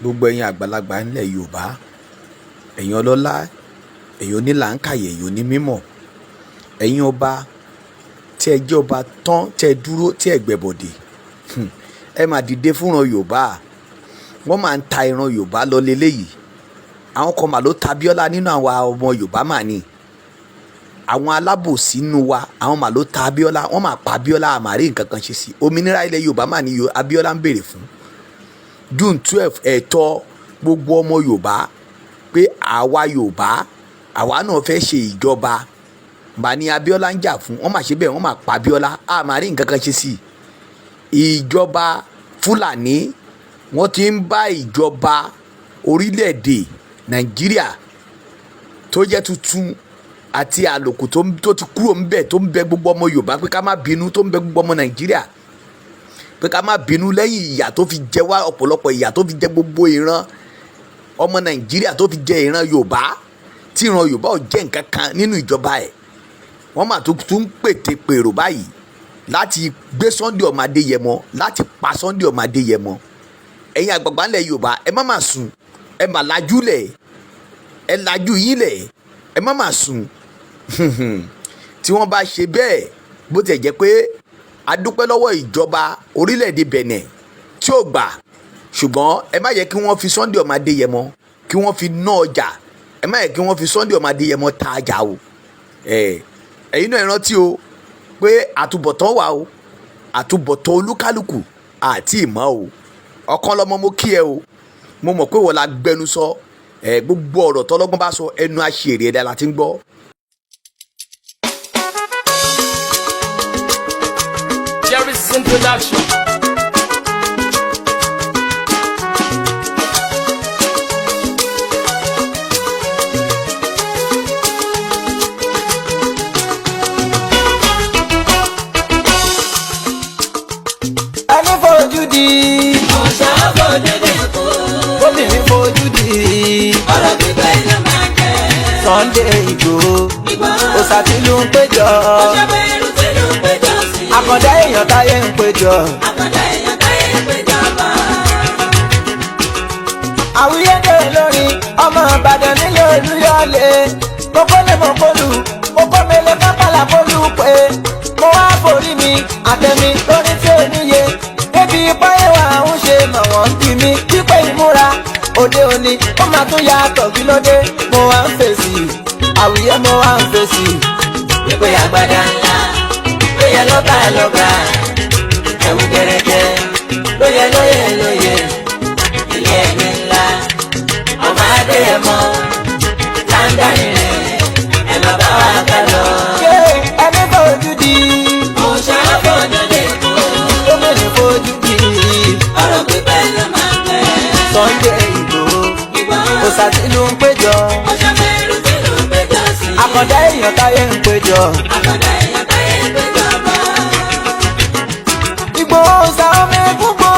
Gbogbo ẹ̀yin àgbàlagbà ńlẹ̀ Yorùbá, ẹ̀yin ọlọ́lá, ẹ̀yin onílàákàyè, ẹ̀yin onímọ̀, ẹ̀yin ọba tí ẹ jẹ́ ọba tán, tí ẹ dúró, tí ẹ gbẹ̀bọ̀dè, ẹ máa dìde fúnran Yorùbá. Wọ́n máa ń ta ìran Yorùbá lọ leléyìí. Àwọn kan mà ló ta Abíọ́lá nínú àwọn ọmọ Yorùbá mà ní àwọn alábòsí nínú wa. Àwọn mà ló ta Abíọ́lá, wọ́n máa pa Abíọ́lá, àmàrí nǹkan kan ṣe sí. Òmìnira ilẹ̀ Yorùbá mà ní Abíọ́lá ń béèrè fún. June 12, ẹ̀tọ́ gbogbo ọmọ Yorùbá pé àwa Yorùbá, àwa náà fẹ́ ṣe ìjọba mà ní Abíọ́lá ń jà fún. Wọ́n máa ṣe bẹ́ẹ̀, wọ́n máa pa Abíọ́lá, àmàrí nǹkan kan ṣe sí. Ìjọba Fúlàní, wọ́n ti ń bá ìjọba orílẹ̀-èdè Nàìjíríà tó jẹ́ tuntun àti àlòkù tó ti kúrò ńbẹ̀, tó ń bẹ gbogbo ọmọ Yorùbá pé ká má bínú, tó ń bẹ gbogbo ọmọ Nàìjíríà pé ká má bínú lẹ́yìn ìyà tó fi jẹ wá, ọ̀pọ̀lọpọ̀ ìyà tó fi jẹ gbogbo ìran ọmọ Nàìjíríà, tó fi jẹ ìran Yorùbá, tí ìran Yorùbá ò jẹ́ nǹkan kan nínú ìjọba ẹ̀. Wọ́n mà tún tún pète pèrò báyìí láti gbé Sunday ọmọ Adéyẹmọ, láti pa Sunday ọmọ Adéyẹmọ. Ẹ̀yin àgbààgbà ńlẹ̀ Yorùbá, ẹ má má sùn, ẹ má lajú lẹ̀, ẹ lajú yín lẹ̀, ẹ má má sùn. Tí wọ́n bá ṣe bẹ́ẹ̀, bó tiẹ̀ jẹ́ pé a dúpẹ́ lọ́wọ́ ìjọba orílẹ̀-èdè Benin tí ò gbà, ṣùgbọ́n ẹ má yẹ kí wọ́n fi Sunday ọmọ Adéyẹmọ kí wọ́n fi ná ọjà. Ẹ má yẹ kí wọ́n fi Sunday ọmọ Adéyẹmọ ta ọjà o. Ẹ̀yin náà, ẹ rántí o pé àtúbọ̀tán wà o. Àtúbọ̀tán olúkálùkù àti ìmọ̀ o. Ọ̀kan lọ́mọ, mo kí ẹ o. Mo mọ̀ pé wọ́n la gbẹnu sọ ẹ. Gbogbo ọ̀rọ̀ tọ́lọ́gbọ́n bá sọ, ẹnu àṣèrè ẹ̀dá la ti ń gbọ́. Jerry's introduction. Ẹni fojú di. Ọ̀ṣà fojú di kú. Obìnrin fojú di. Ọ̀rọ̀ gbígbẹ́ ló máa jẹ́. Sunday Igboho. Ìgbòho. Òòṣà tìlú ń péjọ. Ọ̀ṣà bẹ̀rù tìlú péjọ sí. Àkàndá èèyàn táyé ń péjọ. Àkàndá èèyàn táyé péjọ bá. Àwíyédè lórin ọmọ Ìbàdàn nílé Olúyọ̀lé. Mo kólé, mo kólù, mo kó mele kápálà kólú pé mo wá forí mi àtẹ̀mí lórí tí ò níye débi páyé wa ń ṣe mọ̀. Wọ́n ń bí mi pípé ìmúra òde òní, ó máa tún yàtọ̀. Kí ló dé? Mo wá ń fèsì àwíyé, mo wá ń fèsì. Wípé àgbàdá ńlá ló yẹ lọ́ba lọ́ba. Ẹ̀wù gẹ̀rẹ́gẹ́ ló yẹ lóye lóye. Ilé ẹ̀mí ńlá ọmọ Adéyẹmọ láńdárí rẹ̀, ẹ má bá wa ká lọ. Ṣé ẹni fojú di. Ọ̀ṣà fojú di kú. Obìnrin fojú di. Ọ̀rọ̀ gbígbẹ́ ló máa gbẹ. Sunday Igboho. Ìgbòho. Òòṣà tìlú ń péjọ. Ọ̀ṣà bẹ̀rù tìlú péjọ sí. Àkàndá èèyàn táyé ń péjọ. Àkàndá èèyàn táyé péjọ bá. Ìgbòho sàmì gbogbo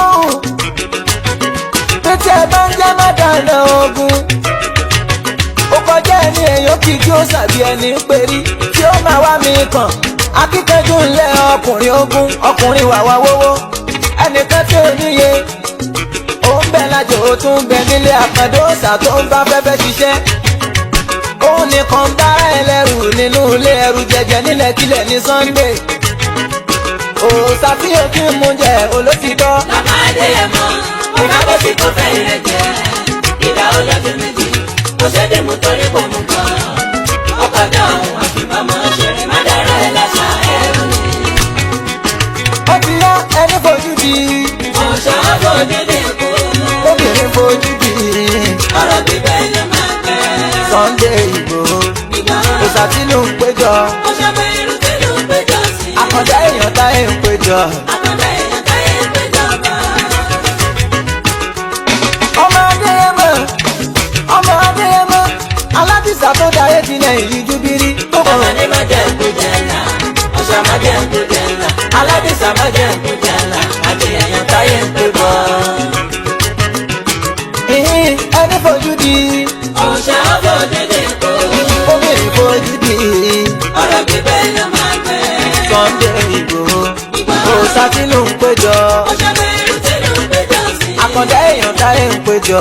pété ẹ bá ń jẹ́ má dáná ogun. Ó kọjá ẹni èèyàn kì í kí ó sàbí ẹni pérí tí ó máa wá mi kàn. Akíkanjú ńlẹ̀, ọkùnrin ogun, ọkùnrin wàwá wówó, ẹnìkan tí ò níye. Ó ń bẹ lájò, ó tún ń bẹ nílé. Àkàndó òòṣà tó ń bá fẹ́fẹ́ ṣiṣẹ́, òun nìkan bá ẹlẹ́rù nínú ilé, ẹrù jẹjẹ nílẹ̀ kílẹ̀ ní Sunday. Òòṣà tí o kí ń mú jẹ olótìtọ́. Bàbá Adéyẹmọ, ọ̀gá bó ti kó fẹ́ rẹ̀ jẹ́. Ìdá olójú méjì, kò ṣe dé mú torí kò mú gan. Ọkọ̀ náà àfìmọ́mọ́ ṣeré má dára ẹ láṣà ẹ̀rù ni. Ó ti yá, ẹni fojú di. Ọ̀ṣà fojú di kú. Obìnrin fojú di. Ọ̀rọ̀ gbígbẹ́ ló máa gbẹ. Sunday Igboho. Ìgbòho. Òòṣà tìlú ń péjọ. Ọ̀ṣà bẹ̀rù tìlú péjọ sí. Àkàndá èèyàn táyé ń péjọ. Àkàndá èèyàn táyé péjọ bá. Ọmọ Adéyẹmọ, ọmọ Adéyẹmọ aládìsá tó dáyé ti nà ìyí júbírí tó kàn. Ọ̀ṣà ní má jẹ́ nkú jẹ́ ńlá. Ọ̀ṣà má jẹ́ nkú jẹ́ ńlá. Aládìsá má jẹ́ nkú jẹ́ ńlá. Àti èèyàn táyé ń pè bọ́. Ìhín, ẹni fojú di. Ọ̀ṣà fojú di kú. Obìnrin fojú di. Ọ̀rọ̀ gbígbẹ́ ló máa gbẹ. Sunday Igboho. Ìgbòho. Òòṣà tìlú ń péjọ. Ọ̀ṣà bẹ̀rù tìlú péjọ sí. Àkàndá èèyàn. táyé ń péjọ.